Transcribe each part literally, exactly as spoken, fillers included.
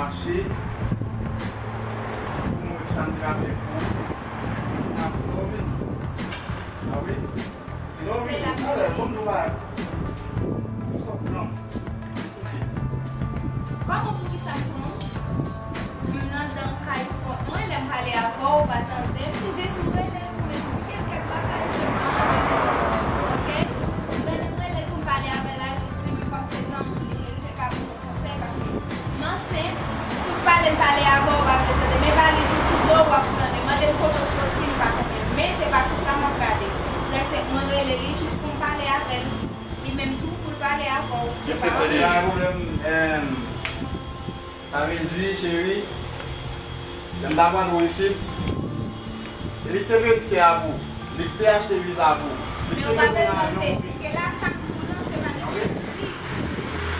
Mache pou mwen sa m te ka fè pou ou. Pou m ap fè w vin. A wi. Sinon, se la talè, bon, nou va. Stop, non. Kòman poukisa m pran w? M nan dan kay pou kont mwen, lè m pale avè w, ou pa tande m. Jis m rele l pou m esplike l kèk bagay sèlman. Oke? M rele, m rele l pou m pale avè l la, jis li menm kòm se zanmi w li ye, li te ka ban m yon konsèy, paske m ansent, tout pale m pale avè w, ou pa vle tande. Men valiz ou sou do w, w ap flane. Mande m kote w soti, m pa konnen. Men se pa sou sa m ap gade. Lè se mwen rele li jis pou m pale avè l. Li menm tou pou l pale avè w. Se pa yon pwoblèm. Sa vle di, cheri, lè m t ap rantre w isit, e li k te peye tikè a pou ou, li k te achte viza pou ou, li k te mete nan avyon pou ou. Men ou pa bezwen rive jiske la, sa m di w lan, se pa li menm ki di.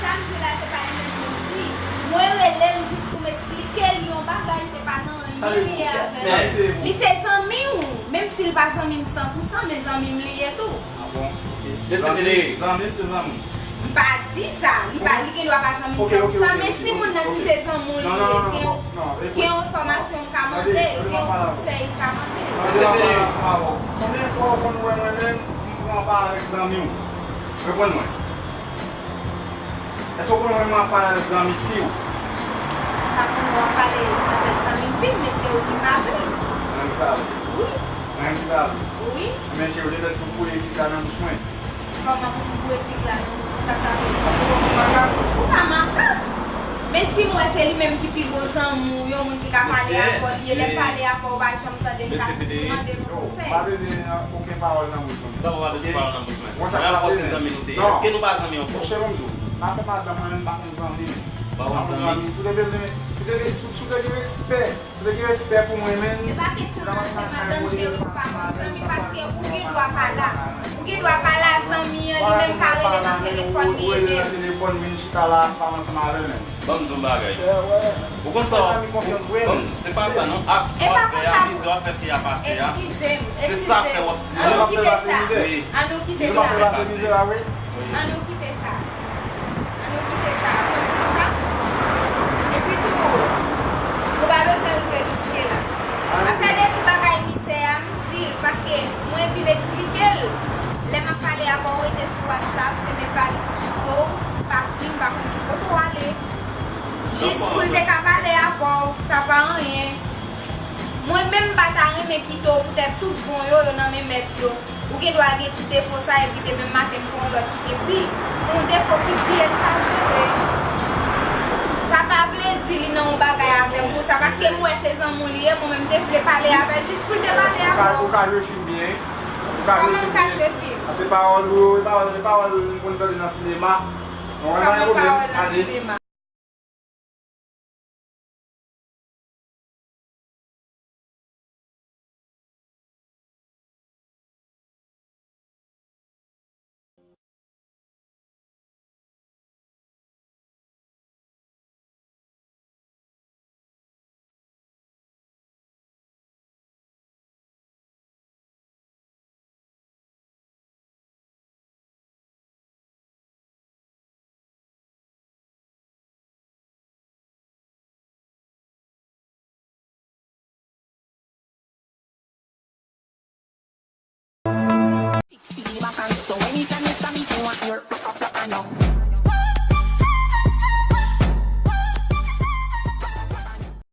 Sa m di w la, se pa li menm ki di. Mwen rele l jis pou m esplike l yon bagay, se pa nan anyen li ye avè m. Li se zanmi w, menm si l pa zanmi m san pou san, men zanmi m li ye tou. Ah bon? Ok. Zanmi, zanmi m se zanmi w. M pa di sa. Li pa, li gen dwa pa zanmi m san pou san, men si moun nan, si se zanmi w li ye, gen, gen yon enfòmasyon m ka mande l, gen yon konsèy m ka mande l. Konbyen fwa w konn wè mwen menm, m pran pa avèk zanmi w? Reponn mwen. Èske w konn wè m ap pale avèk zanmi fi w? M pa konn wè w ap pale avèk zanmi fi m, men se ou ki pa vle. Mwen ki pa vle. Wi. Mwen ki pa vle. Wi. Men cheri, ou te mèt pou fouye fig la nan bouch mwen. Kòman pou m fouye fig la nan bouch ou? Sa sa vle di? Ou pa makak. Ou pa makak. Men si m wè se li menm ki pi bon zanmi w, yon moun ki ka pale avè w, li ye, lè m pale avè w, ou pa janm tande m ka mande l yon konsèy. Yo, pa bezwen okenn pawòl nan bouch mwen. Sa w pa bezwen pawòl nan bouch mwen. Mwen ap panse zanmi nou te ye. Èske nou pa zanmi ankò? Monchè, ban m di w, m pa fè madanm mwen menm, m pa konn zanmi m. Pa konn zanmi. Si w te bezwen, si w te gen, si w te gen respè, si w te gen respè pou mwen menm. E pa kesyon nan fè madanm, cheri, m pa konn zanmi, paske ou gen dwa pa la. Ou gen dwa pa la, zanmi an, li menm ka rele nan telefòn, li ede m. Ou rele nan telefòn, vin chita la, pale ansanm avè l menm. Ban m di w yon bagay. Ou konn sa, ban m di w, se pa sa non. Aksyon w ap fè a, mizè w ap fè fi a pase a, se sa fè w ap di sa. Ann nou kite sa. Ann nou kite sa. Ann nou kite sa. Ann nou kite sa. Konn sa? Epi tou, nou pa bezwen rive jiske la. Afè de ti bagay mizè a, m di l, paske mwen vin eksplike l. Lè m ap pale avè w, rete sou WhatsApp, se met valiz ou sou do w, pati, m pa konn ki kote w ale. Jis pou l te ka pale avè w, sa pa anyen. Mwen menm m pa ta renmen kite w poutèt tout bon yo, yo nan men mèt yo. Ou gen dwa gen ti defo sa, epi demen maten m pran yon lòt ki te pi, yon defo ki pi egzajere. Sa pa vle di li nan yon bagay avè w konsa, paske m wè se zanmi w li ye, mwen menm m te vle pale avè l jis pou l te pale avè w. Ou ka, ou ka jwe fim byen, wi. Ou ka jwe fim byen. Kòman m ka jwe fim? Paske pawòl ou yo, e pawòl, e pawòl m konn tande nan sinema. Kòman pawòl nan sinema?